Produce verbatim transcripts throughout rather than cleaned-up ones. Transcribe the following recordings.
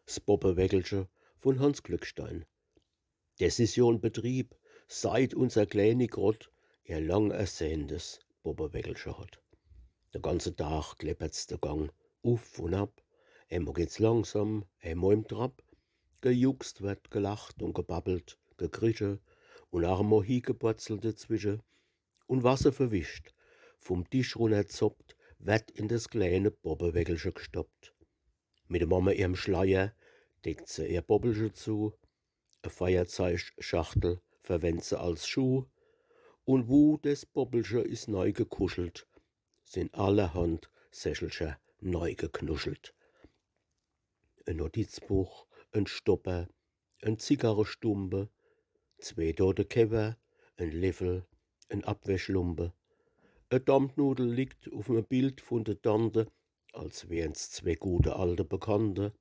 S Bobbewäggelche vun Hanns Glückstein. Des is jo en Betrieb, seit unser kläni Grott ihr lang ersehntes Bobbewäggelche hot. De ganze Dag kleppert's de Gang uf un ab, emol geht's langsam, emol im Trab. Gejuckst werd, gelacht un gebabbelt, gekrische un ach emol hiegepurzelt dezwische. Un was se verwischt, vum Tisch runnerzoppt, werd in des kläne Bobbewäggelche gstoppt. Mit de Mamme ihrem Schleier deckt se ihr Bobbelche zu, e Feierzeichschachtel verwendt se als Schuh. Un wu des Bobbelche is nei gekuschelt, sin allerhand Sächelcher nei geknuschelt. E Notizbuch, en Stopper, en Zigarrestumpe, zwee dote Käwwer, en Leffel, en Abwäschlumpe. E Dampnudel liegt uf em Bild vun de Tante, als wären's zwee gute alte Bekannte.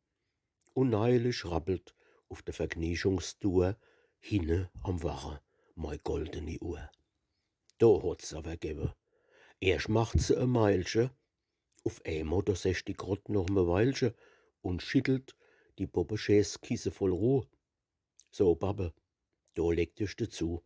Un neilich rappelt uf de Vergniechungstour hinne am Wache mei goldeni Uhr. Do hot's awwer gewwe. Erscht macht se e Meilche, uf emol, do secht die Grott noch me Weilche un schittelt die Bobbeschäskisse voll Ruh. So, Babbe, do leg dich dezu.